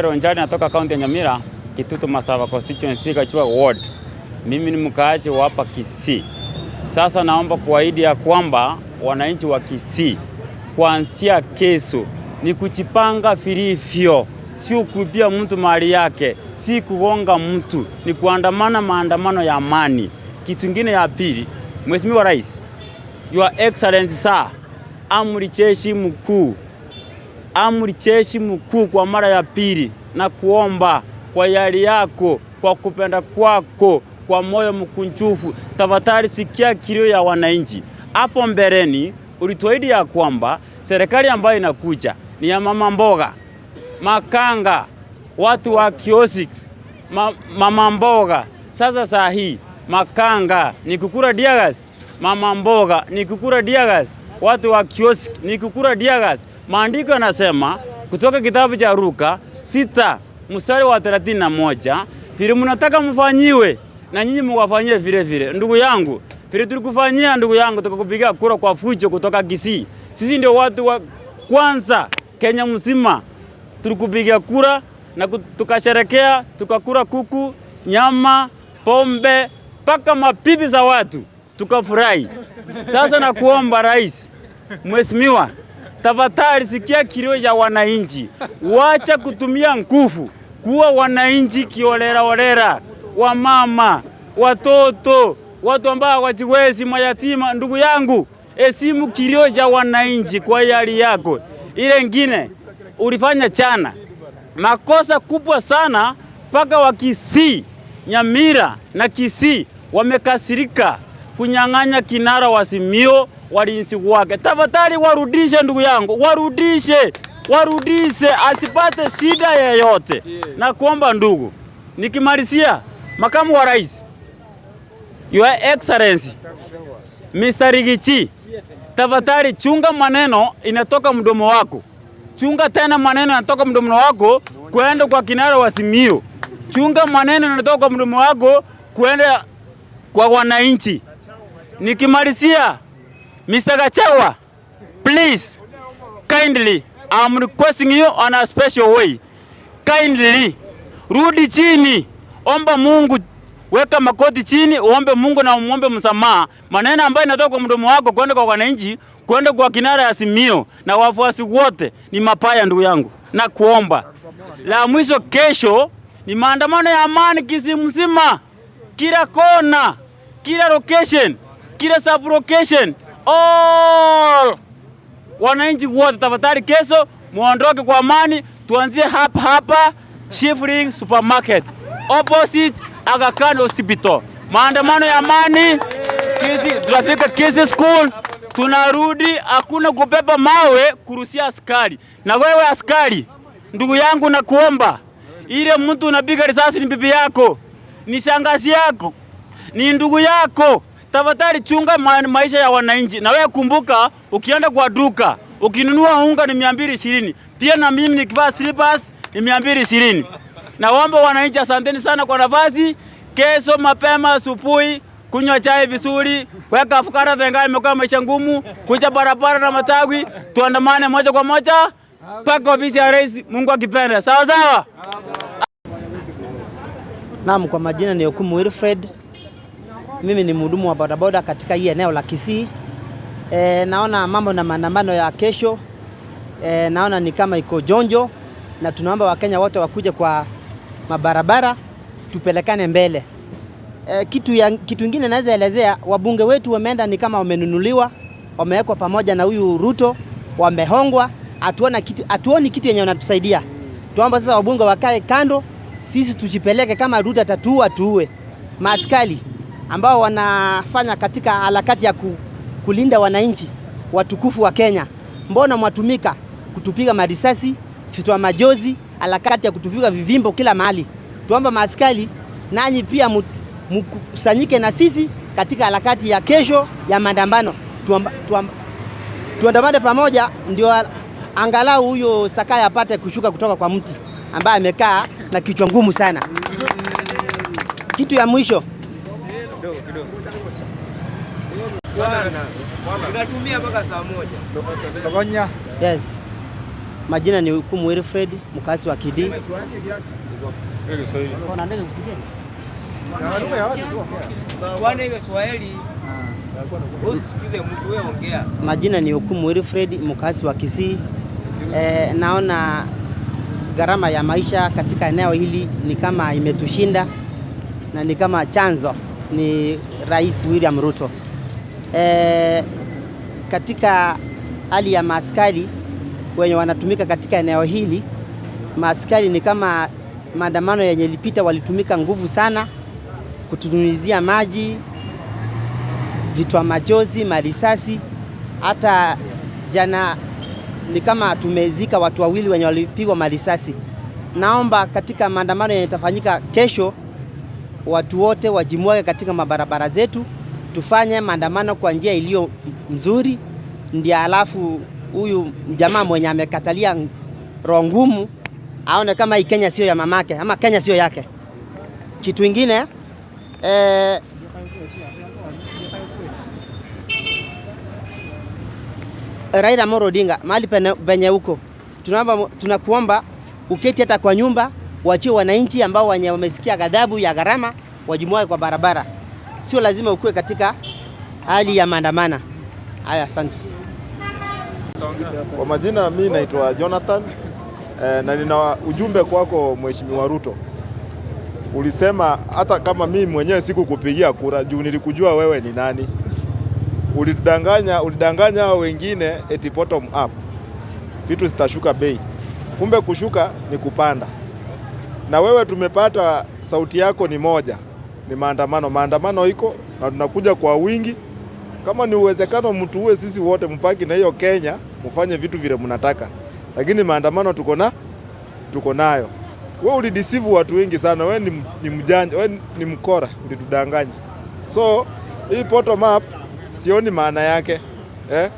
Ronjani, natoka kaunti ya Nyamira, Kitutu Masaba constituency, Kachua ward. Mimi ni mkaaji wa hapa Kisii. Sasa naomba kuahidi ya kwamba wananchi wa Kisii kuanzia kesho ni kujipanga vilivyo, sio kuibia mtu mali yake, si kugonga mtu, ni kuandamana maandamano ya amani. Kitu kingine ya pili, Mheshimiwa Rais, Your Excellency sir, amri jeshi mkuu, amri jeshi mkuu kwa mara ya pili, na kuomba kwa yali yako, kwa kupenda kwako, kwa moyo mkunjufu, tafadhali sikia kilio ya wananchi. Hapo mbeleni ulituahidi ya kwamba serikali ambayo inakuja ni ya mama mboga, makanga, watu wa kiosks, mama mboga. Sasa saa hii makanga ni kukura teargas, mama mboga ni kukura teargas, watu wa kiosk ni kukura teargas. Maandiko yanasema kutoka kitabu cha Luka 6 mstari wa 31, vile mnataka mfanyiwe na nyinyi mwafanyie vile vile. Ndugu yangu, vile tulikufanyia ndugu yangu, tukakupigia kura kwa fujo kutoka Kisii. Sisi ndio watu wa kwanza Kenya mzima tulikupigia kura na tukasherekea, tukakula kuku, nyama, pombe mpaka mapipi za watu tukafurahi. Sasa nakuomba rais, mheshimiwa, tafadhali sikia kilio ya wananchi, wacha kutumia nguvu kuwa wananchi kiholela holela, wamama, watoto, watu ambao hawajiwezi, mayatima. Ndugu yangu, heshimu kilio cha wananchi kwa hali yako. Ile ngine ulifanya chana makosa kubwa sana, mpaka wa Kisii, Nyamira na Kisii wamekasirika kunyang'anya kinara wa Azimio walinzi wake. Tafadhali warudishe, ndugu yangu, warudishe, warudishe, asipate shida yeyote. Na kuomba ndugu, nikimalizia, makamu wa rais, Your Excellency Mr. Riggy G, tafadhali chunga maneno inatoka mdomo wako. Chunga tena maneno inatoka mdomo wako kwenda kwa kinara wa Azimio. Chunga maneno inatoka kwa mdomo wako kwenda kwa wananchi. Nikimalizia, Mr. Gachagua, please kindly, I'm requesting you on a special way. Kindly rudi chini, omba Mungu, weka makoti chini, uombe Mungu na umuombe msamaha. Maneno ambayo inatoka kwa mdomo wako kwenda kwa wananchi, kwenda kwa kinara ya Azimio na wafuasi wote ni mapaya, ndugu yangu, na kuomba la mwisho, kesho ni maandamano ya amani Kisii mzima, kila kona, kila location, kila sub location, all wananchi wote tafadhali, kesho muondoke kwa amani, tuanzie hapa hapa Shifling Supermarket opposite Aga Khan Hospital. Maandamano ya amani Kisii, tunafika Kisii School, tunarudi, hakuna kubeba mawe kurushia askari. Na wewe askari, ndugu yangu, nakuomba, ile mtu unapiga risasi ni bibi yako, ni shangazi yako, ni ndugu yako. Tafadhali chunga maisha ya wananchi. Na wewe kumbuka, ukienda kwa duka ukinunua unga ni 220. Pia na mimi nikivaa slippers ni 220. Naomba wananchi, asanteni sana kwa nafasi. Kesho mapema asubuhi, kunywa chai vizuri, weka fukara venga, imekuwa maisha ngumu, kuja barabara na matawi, tuandamane moja kwa moja mpaka ofisi ya rais, Mungu akipenda. Sawa sawa. Naam, kwa majina ni Okumu Wilfred. Mimi ni mhudumu wa bodaboda katika hii eneo la Kisii. Naona mambo na maandamano ya kesho, naona ni kama iko jonjo, na tunaomba Wakenya wote wakuje kwa mabarabara tupelekane mbele. Kitu ingine naweza elezea, wabunge wetu wameenda ni kama wamenunuliwa, wamewekwa pamoja na huyu Ruto, wamehongwa, hatuoni kitu yenye wanatusaidia. Tuomba sasa wabunge wakae kando, sisi tujipeleke. Kama Ruto atatuua tuue. Maaskari ambao wanafanya katika harakati ya kulinda wananchi watukufu wa Kenya, mbona mwatumika kutupiga marisasi, vitoa majozi, harakati ya kutupiga vivimbo kila mahali? Tuomba maaskari nanyi pia mkusanyike na sisi katika harakati ya kesho ya maandamano, tuandamane pamoja, ndio angalau huyo Sakaya apate kushuka kutoka kwa mti ambaye amekaa na kichwa ngumu sana. Kitu ya mwisho. Tunatumia mpaka saa 1. Yes. Majina ni Hukumu Wilfred, mkazi wa Kidii. Majina ni Hukumu Wilfred, mkazi wa Kisii. Naona gharama ya maisha katika eneo hili ni kama imetushinda na ni kama chanzo ni Rais William Ruto. Katika hali ya maaskari wenye wanatumika katika eneo hili, maaskari ni kama maandamano yenye ilipita walitumika nguvu sana kutunyunyizia maji, vitoa machozi, marisasi. Hata jana ni kama tumezika watu wawili wenye walipigwa marisasi. Naomba katika maandamano yenye itafanyika kesho, watu wote wajimwage katika mabarabara zetu, tufanye maandamano kwa njia iliyo mzuri, ndio alafu huyu jamaa mwenye amekatalia roho ngumu aone kama hii Kenya sio ya mamake ama Kenya sio yake. Kitu ingine Raila Amolo Odinga mahali penye huko, tunaomba, tunakuomba uketi hata kwa nyumba, uachie wananchi ambao wenye wamesikia ghadhabu ya gharama wajimwage kwa barabara. Sio lazima ukuwe katika hali ya maandamano. Haya, asante. Kwa majina mi naitwa Jonathan na nina ujumbe kwako Mheshimiwa Ruto. Ulisema hata kama mi mwenyewe sikukupigia kura juu nilikujua wewe ni nani. Ulitudanganya, ulidanganya hao wengine eti bottom up vitu zitashuka bei, kumbe kushuka ni kupanda. Na wewe tumepata sauti yako ni moja, ni maandamano. Maandamano iko na tunakuja kwa wingi. Kama ni uwezekano mtuue sisi wote, mpaki na hiyo Kenya, mfanye vitu vile mnataka, lakini maandamano tuko nayo. Wewe ulideceive watu wengi sana. Wewe ni mjanja, wewe ni mkora, ulitudanganya. So hii bottom up sioni maana yake eh?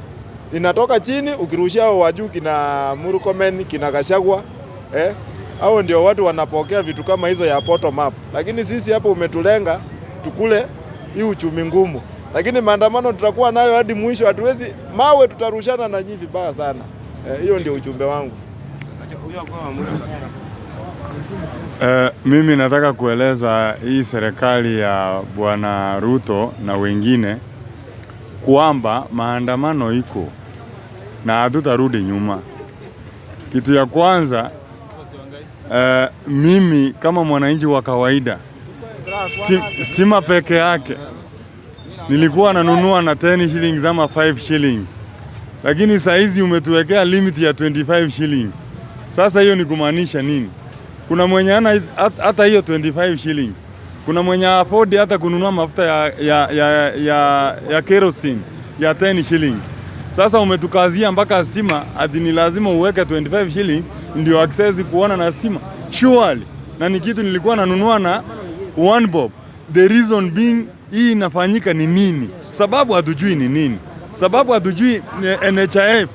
Inatoka chini ukirushia hao wa juu kina Murkomen kina Gachagua eh? Hao ndio watu wanapokea vitu kama hizo ya bottom up, lakini sisi hapo umetulenga tukule hii uchumi ngumu, lakini maandamano tutakuwa nayo hadi mwisho. Hatuwezi mawe, tutarushana na nyinyi vibaya sana. Hiyo ndio ujumbe wangu. Mimi nataka kueleza hii serikali ya Bwana Ruto na wengine kwamba maandamano iko na hatutarudi nyuma. Kitu ya kwanza, mimi kama mwananchi wa kawaida, stima peke yake nilikuwa nanunua na 10 shillings ama 5 shillings, lakini saa hizi umetuwekea limit ya 25 shillings. Sasa hiyo ni kumaanisha nini? Kuna mwenye ana hata hiyo 25 shillings, kuna mwenye afford hata kununua mafuta ya kerosene ya 10 shillings. Sasa umetukazia mpaka stima ati ni lazima uweke 25 shillings ndio access kuona na stima. Surely, na ni kitu nilikuwa nanunua na 1 bob. The reason being hii inafanyika ni nini? Sababu hatujui ni nini. Sababu hatujui ni NHIF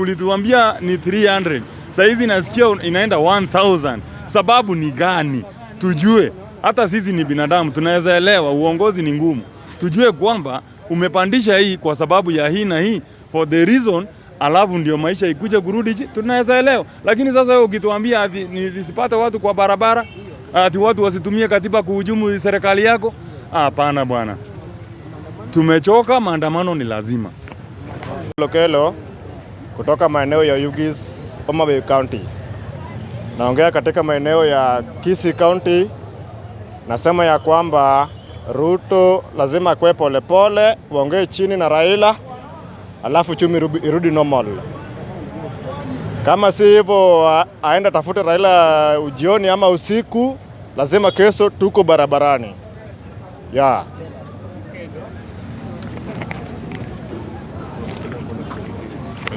ulituambia ni 300. Saizi nasikia inaenda 1000. Sababu ni gani? Tujue. Hata sisi ni binadamu tunaweza elewa, uongozi ni ngumu. Tujue kwamba umepandisha hii kwa sababu ya hii na hii for the reason, alafu ndio maisha ikuje kurudi chini, tunaweza elewa. Lakini sasa wewe ukituambia ati nisipate watu kwa barabara, ati watu wasitumie katiba kuhujumu serikali yako, hapana bwana. Tumechoka, maandamano ni lazima. Lokelo kutoka maeneo ya Ugis, Homa Bay County. Naongea katika maeneo ya Kisii County. Nasema ya kwamba Ruto lazima akue polepole, waongee chini na Raila, alafu uchumi irudi normal. Kama si hivyo, aenda tafute Raila ujioni ama usiku, lazima kesho tuko barabarani. Yeah.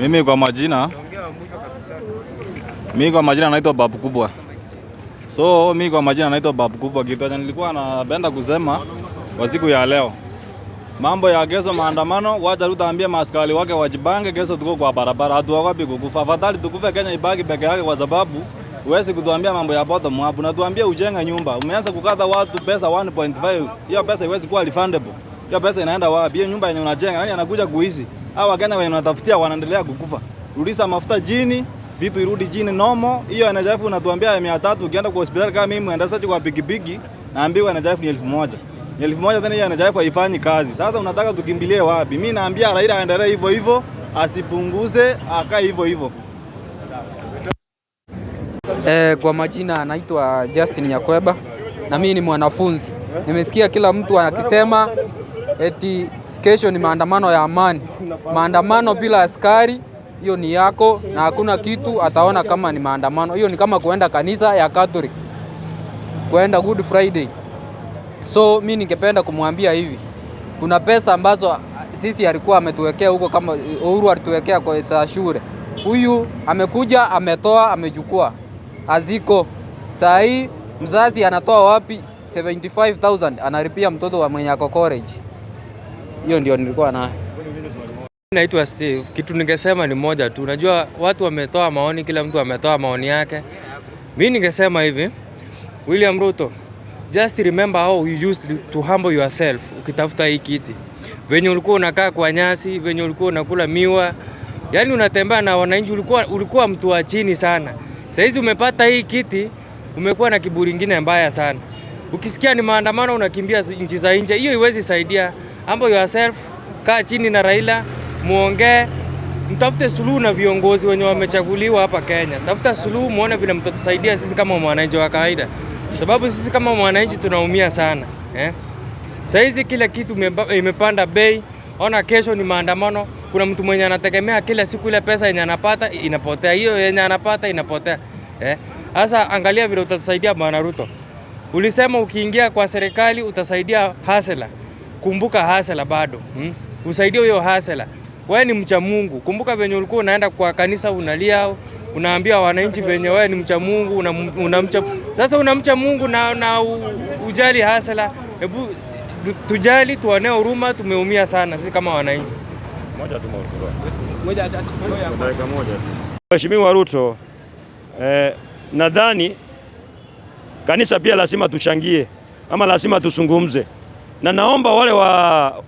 Mimi kwa majina naitwa Babu Kubwa. So mimi kwa majina naitwa Babu Kubwa. Kitu chenye nilikuwa napenda kusema kwa siku ya leo, mambo ya kesho maandamano, wacha Ruto aambie maaskari wake wajipange, kesho tuko kwa barabara, hatuogopi kukufa. Afadhali tukufe Kenya ibaki peke yake, kwa sababu huwezi kutuambia mambo ya bottom up. Unatuambia ujenge nyumba, umeanza kukata watu pesa 1.5. Hiyo pesa haiwezi kuwa refundable. Hiyo pesa inaenda wapi? Hiyo nyumba yenye unajenga, nani anakuja kuishi? Hao Wakenya wenye unatafutia wanaendelea kukufa. Rudisha mafuta chini. Vitu irudi chini normal. Hiyo NHIF unatuambia ya 300, ukienda kwa hospitali kama mimi mwendeshaji kwa pikipiki naambiwa NHIF ni 1000. Ni 1000 tena, hiyo NHIF haifanyi kazi. Sasa unataka tukimbilie wapi? Mimi naambia Raila aendelee hivyo hivyo, asipunguze, akae hivyo hivyo. Kwa majina anaitwa Justin Nyakweba na mimi ni mwanafunzi. Nimesikia kila mtu akisema eti kesho ni maandamano ya amani. Maandamano bila askari hiyo ni yako na hakuna kitu ataona kama ni maandamano. Hiyo ni kama kuenda kanisa ya Catholic, kuenda Good Friday. So mi ningependa kumwambia hivi, kuna pesa ambazo sisi alikuwa ametuwekea huko, kama Uhuru alituwekea kwa saa shule. Huyu amekuja ametoa, amechukua, haziko. Saa hii mzazi anatoa wapi 75,000 analipia mtoto wa mwenye ako college? Hiyo ndio nilikuwa nayo. Naitwa Steve. Kitu ningesema ni moja tu. Unajua watu wametoa maoni, kila mtu ametoa maoni yake. Mi ningesema hivi, William Ruto, just remember how you used to humble yourself ukitafuta hii kiti. Venye ulikuwa unakaa kwa nyasi, venye ulikuwa unakula miwa, yaani unatembea na wananchi, ulikuwa mtu wa chini sana. Sasa hizi umepata hii kiti, umekuwa na kiburi ingine mbaya sana. Ukisikia ni maandamano unakimbia nchi za nje, hiyo iwezi saidia. Humble yourself, kaa chini na Raila, muongee, mtafute suluhu na viongozi wenye wamechaguliwa hapa Kenya. Tafuta suluhu, muone vile mtatusaidia sisi kama mwananchi wa kawaida, sababu sisi kama mwananchi tunaumia sana, eh? Saa hizi kila kitu imepanda bei. Ona kesho ni maandamano, kuna mtu mwenye anategemea kila siku ile pesa yenye anapata inapotea, hiyo yenye anapata inapotea, eh? Sasa angalia vile utatusaidia Bwana Ruto. Ulisema ukiingia kwa serikali utasaidia hustler. Kumbuka hustler bado, Usaidie huyo hustler. Wewe ni mcha Mungu. Kumbuka venye ulikuwa unaenda kwa kanisa unalia, unaambia wananchi venye wewe ni mcha Mungu, unamcha. Sasa unamcha Mungu na ujali hustler. Hebu tujali, tuonee huruma, tumeumia sana sisi kama wananchi. Mheshimiwa Ruto, nadhani kanisa pia lazima tuchangie ama lazima tuzungumze, na naomba wale wa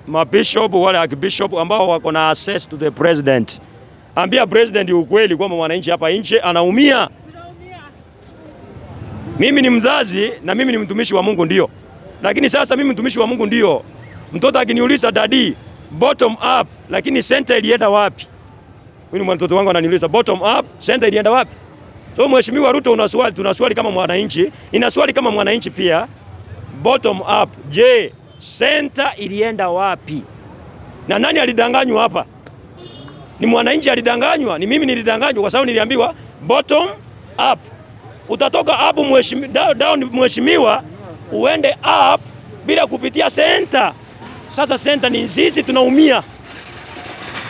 mabishop wale archbishop ambao wako na access to the president, ambia president ukweli kwamba mwananchi hapa nje anaumia. Mimi ni mzazi na mimi ni mtumishi wa Mungu ndio, lakini sasa mimi mtumishi wa Mungu ndio, mtoto akiniuliza daddy, bottom up, lakini center ilienda wapi? Huyu ni mtoto wangu ananiuliza bottom up, center ilienda wapi? So Mheshimiwa Ruto, una swali, tuna swali kama mwananchi, nina swali kama mwananchi pia. Bottom up, je, center ilienda wapi? Na nani alidanganywa hapa? Ni mwananchi alidanganywa? Ni mimi nilidanganywa kwa sababu niliambiwa bottom up. Utatoka up mheshimiwa, down mheshimiwa, uende up bila kupitia center. Sasa center ni sisi tunaumia.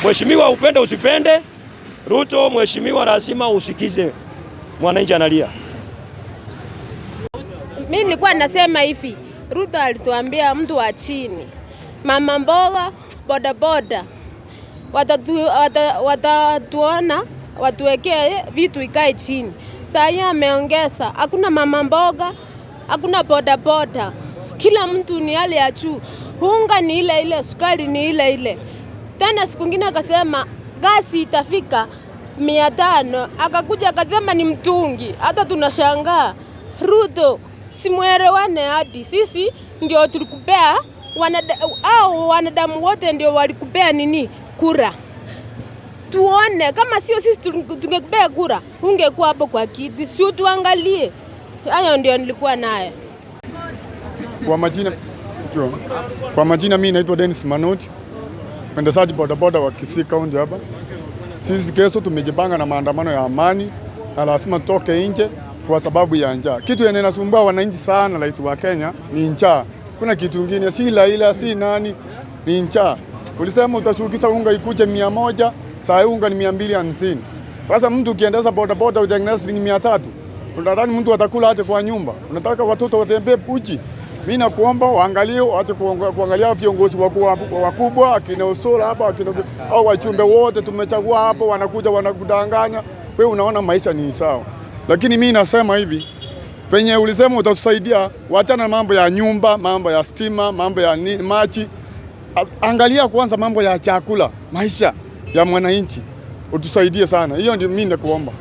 Mheshimiwa, upende usipende, Ruto mheshimiwa, lazima usikize mwananchi analia. Mimi nilikuwa nasema hivi, Ruto alituambia mtu wa chini, mama mboga, bodaboda watatuona watuwekee vitu ikae chini. Saa hii ameongeza, hakuna mama mboga, hakuna bodaboda, kila mtu ni hali ya juu, unga ni ile ile, sukari ni ile ile. Tena siku ingine akasema gasi itafika 500, akakuja akasema ni mtungi. Hata tunashangaa Ruto, simuelewane hadi sisi ndio tulikupea au wanadamu wote ndio walikupea nini kura. Tuone kama sio sisi tungekupea kura, ungekuwa hapo kwa kiti, sio? Tuangalie. Hayo ndio nilikuwa nayo. Kwa majina mimi naitwa Dennis Manoti, mwendeshaji bodaboda wa Kisii County hapa. Sisi kesho tumejipanga na maandamano ya amani na lazima tutoke nje kwa sababu ya njaa. Kitu yenye inasumbua wananchi sana, rais wa Kenya, ni njaa. Kuna kitu kingine, si Raila, si nani, ni njaa. Ulisema utashukisha unga ikuje 100, saa hii unga ni 250. Sasa mtu ukiendesha bodaboda utengeneza shilingi 300, unadhani mtu atakula aje kwa nyumba? Unataka watoto watembee uchi? Mimi nakuomba waangalie, waache kuangalia viongozi wakubwa akina Osoro hapa akina au wachumbe wote tumechagua hapo, wanakuja wanakudanganya wewe, unaona maisha ni sawa. Lakini mimi nasema hivi, penye ulisema utatusaidia, wachana na mambo ya nyumba, mambo ya stima, mambo ya nini, maji. Angalia kwanza mambo ya chakula, maisha ya mwananchi. Utusaidie sana. Hiyo ndio mimi nakuomba.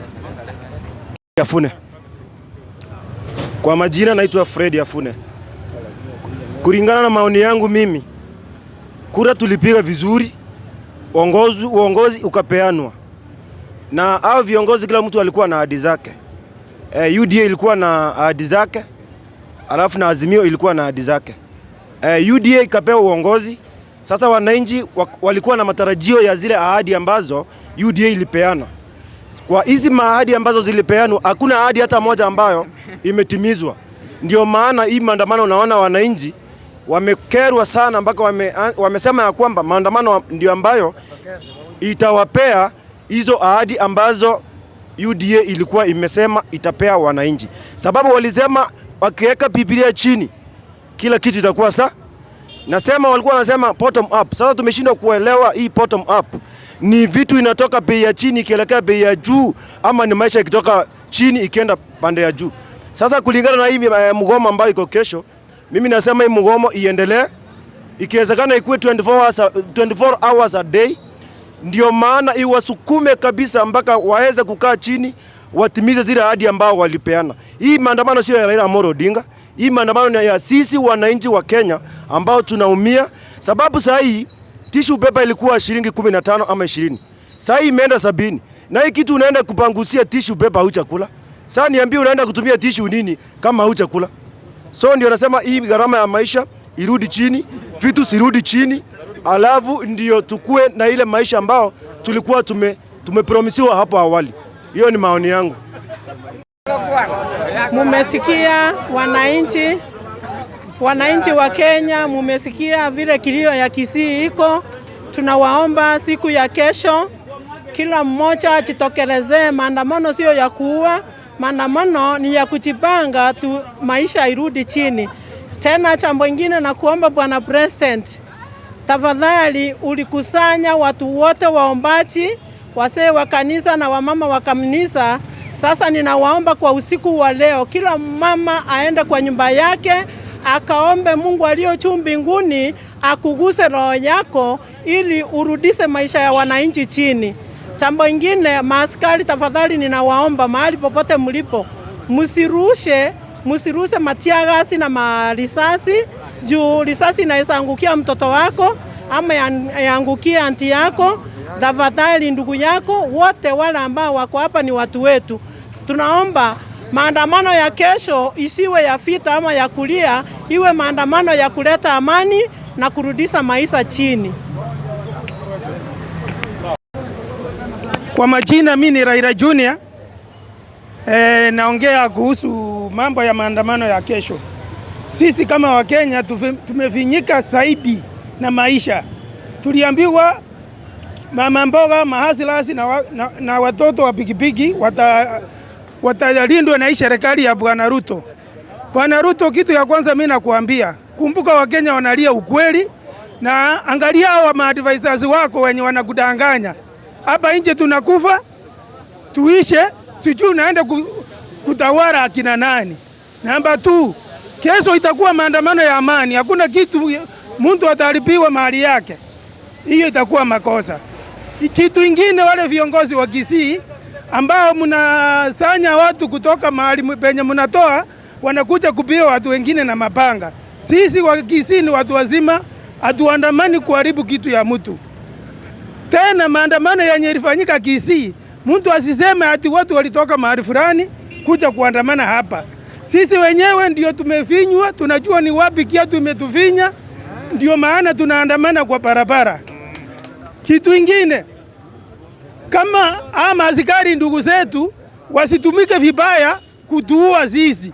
Afune. Kwa majina naitwa Fred Afune. Kulingana na maoni yangu mimi, kura tulipiga vizuri, uongozi ukapeanwa, na hao viongozi kila mtu alikuwa na ahadi zake. UDA ilikuwa na ahadi zake, alafu na Azimio ilikuwa na ahadi zake. UDA ikapewa uongozi. Sasa wananchi walikuwa na matarajio ya zile ahadi ambazo UDA ilipeana. Kwa hizi maahadi ambazo zilipeanwa, hakuna ahadi hata moja ambayo imetimizwa. Ndio maana hii maandamano unaona wananchi wamekerwa sana mpaka wamesema ya kwamba maandamano ndio ambayo itawapea hizo ahadi ambazo UDA ilikuwa imesema itapea wananchi, sababu walisema wakiweka Biblia chini kila kitu itakuwa sawa. Nasema walikuwa wanasema bottom up. Sasa tumeshindwa kuelewa hii bottom up ni vitu inatoka bei ya chini ikielekea bei ya juu, ama ni maisha ikitoka chini ikienda pande ya juu. Sasa kulingana na hii mgomo ambayo iko kesho, mimi nasema hii mgomo iendelee, ikiwezekana ikuwe 24 hours a day, ndio maana iwasukume kabisa mpaka waweze kukaa chini watimize zile ahadi ambao walipeana. Hii maandamano sio ya Raila Amolo Odinga, hii maandamano ni ya sisi wananchi wa Kenya ambao tunaumia, sababu saa hii tissue paper ilikuwa shilingi 15 ama 20, saa hii imeenda 70, na hii kitu unaenda kupangusia tissue paper hujakula. Sasa niambie, unaenda kutumia tissue nini kama hujakula? So ndio nasema hii gharama ya maisha irudi chini, vitu sirudi chini, alafu ndio tukue na ile maisha ambao tulikuwa tumepromisiwa hapo awali. Hiyo ni maoni yangu. Mumesikia wananchi wa Kenya, mumesikia vile kilio ya Kisii iko. Tunawaomba siku ya kesho kila mmoja ajitokelezee. Maandamano sio ya kuua, maandamano ni ya kujipanga tu, maisha irudi chini. Tena jambo ingine na kuomba Bwana President, tafadhali ulikusanya watu wote waombaji, wasee wa kanisa na wamama wa kanisa. Sasa ninawaomba kwa usiku wa leo, kila mama aende kwa nyumba yake akaombe Mungu aliyo juu mbinguni akuguse roho yako ili urudishe maisha ya wananchi chini. Jambo ingine, maaskari tafadhali, ninawaomba mahali popote mlipo, msirushe mateargas na marisasi juu risasi inaweza angukia mtoto wako ama yaangukie auntie yako. Tafadhali ndugu yako, wote wale ambao wako hapa ni watu wetu. Tunaomba maandamano ya kesho isiwe ya vita ama ya kulia, iwe maandamano ya kuleta amani na kurudisha maisha chini. Kwa majina mi ni Raila Junior. Naongea kuhusu mambo ya maandamano ya kesho. Sisi kama Wakenya tumefinyika zaidi na maisha. Tuliambiwa mama mboga, mahustlers na watoto wa pikipiki watalindwa na hii serikali ya Bwana Ruto. Bwana Ruto, kitu ya kwanza mimi nakuambia, kumbuka Wakenya wanalia ukweli, na angalia hawa maadvisors wako wenye wanakudanganya. Hapa nje tunakufa tuishe, sijui unaenda kutawala akina nani. Namba 2, kesho itakuwa maandamano ya amani, hakuna kitu mtu atalipiwa mali yake, hiyo itakuwa makosa. Kitu ingine, wale viongozi wa Kisii ambao mnasanya watu kutoka mahali penye mnatoa, wanakuja kupiga watu wengine na mapanga. Sisi wa Kisii ni watu wazima, hatuandamani kuharibu kitu ya mtu. Tena maandamano yenye ilifanyika Kisii, mtu asiseme ati watu walitoka mahali fulani kuja kuandamana hapa. Sisi wenyewe ndio tumefinywa, tunajua ni wapi kiatu imetufinya, ndio maana tunaandamana kwa barabara. Kitu ingine, kama ama askari ndugu zetu wasitumike vibaya kutuua sisi.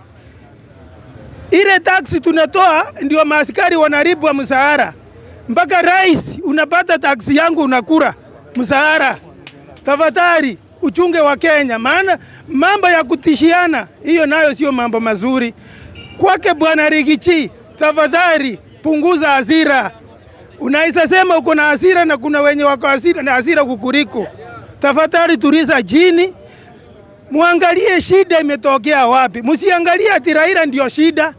Ile tax tunatoa ndio maaskari wanalipwa mshahara. Mpaka rais unapata tax yangu unakula mshahara. Tafadhali uchunge wa Kenya, maana mambo ya kutishiana hiyo nayo sio mambo mazuri. Kwake Bwana Riggy G, tafadhali punguza hasira. Unaweza sema uko na hasira na kuna wenye wako hasira na hasira kukuliko. Tafadhali tuliza chini, muangalie shida imetokea wapi. Msiangalie ati Raila ndio shida,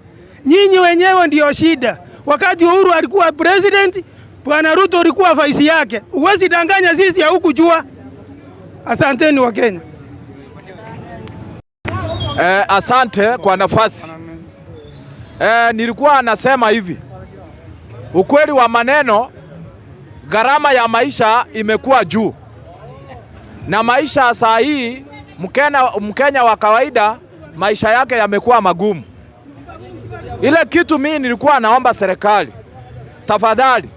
nyinyi wenyewe ndio shida. Wakati Uhuru alikuwa president, Bwana Ruto alikuwa vice yake. Huwezi danganya sisi hukujua. Asanteni wa Kenya. Asante kwa nafasi. Nilikuwa nasema hivi, ukweli wa maneno, gharama ya maisha imekuwa juu, na maisha saa hii Mkenya wa kawaida maisha yake yamekuwa magumu. Ile kitu mimi nilikuwa naomba serikali, tafadhali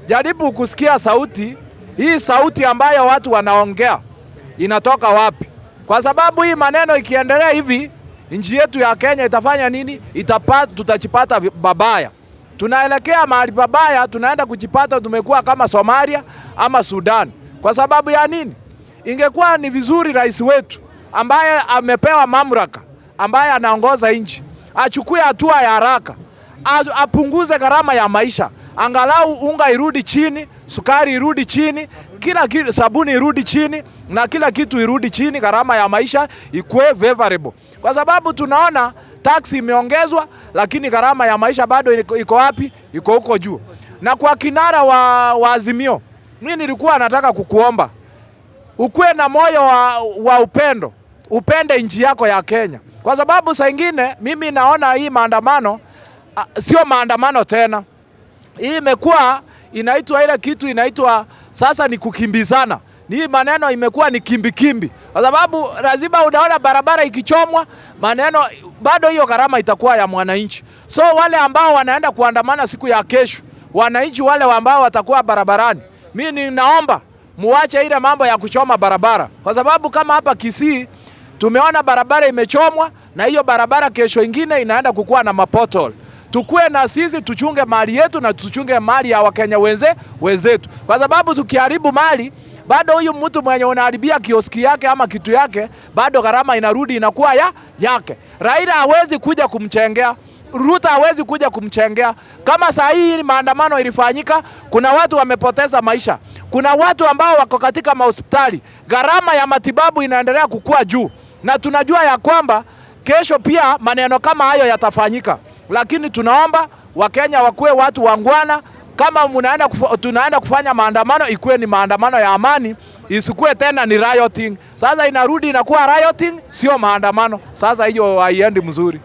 jaribu kusikia sauti hii, sauti ambayo watu wanaongea inatoka wapi? Kwa sababu hii maneno ikiendelea hivi, nchi yetu ya Kenya itafanya nini? Tutajipata babaya. Tunaelekea mahali pabaya, tunaenda kujipata tumekuwa kama Somalia ama Sudan. Kwa sababu ya nini? Ingekuwa ni vizuri rais wetu ambaye amepewa mamlaka, ambaye anaongoza nchi, achukue hatua ya haraka, apunguze gharama ya maisha, angalau unga irudi chini, sukari irudi chini, kila kitu, sabuni irudi chini na kila kitu irudi chini, gharama ya maisha ikuwe favorable, kwa sababu tunaona tax imeongezwa, lakini gharama ya maisha bado iko wapi? Iko huko juu. Na kwa kinara wa Azimio, mimi nilikuwa nataka kukuomba ukuwe na moyo wa upendo, upende nchi yako ya Kenya, kwa sababu saa ingine mimi naona hii maandamano sio maandamano tena, hii imekuwa inaitwa ile kitu inaitwa sasa ni kukimbizana. Ni maneno imekuwa ni kimbikimbi, kwa sababu lazima unaona barabara ikichomwa, maneno bado hiyo gharama itakuwa ya mwananchi. So wale ambao wanaenda kuandamana siku ya kesho, wananchi wale ambao watakuwa barabarani, mimi ninaomba muache ile mambo ya kuchoma barabara, kwa sababu kama hapa Kisii tumeona barabara imechomwa, na hiyo barabara kesho ingine inaenda kukuwa na mapothole. Tukue na sisi tuchunge mali yetu na tuchunge mali ya Wakenya wenzetu, kwa sababu tukiharibu mali bado huyu mtu mwenye unaharibia kioski yake ama kitu yake, bado gharama inarudi inakuwa ya yake. Raila hawezi kuja kumchengea, Ruto hawezi kuja kumchengea. Kama saa hii maandamano ilifanyika, kuna watu wamepoteza maisha, kuna watu ambao wako katika mahospitali, gharama ya matibabu inaendelea kukua juu, na tunajua ya kwamba kesho pia maneno kama hayo yatafanyika, lakini tunaomba Wakenya wakuwe watu wangwana. Kama tunaenda kufanya maandamano, ikuwe ni maandamano ya amani, isikuwe tena ni rioting. Sasa inarudi inakuwa rioting, sio maandamano. Sasa hiyo haiendi mzuri.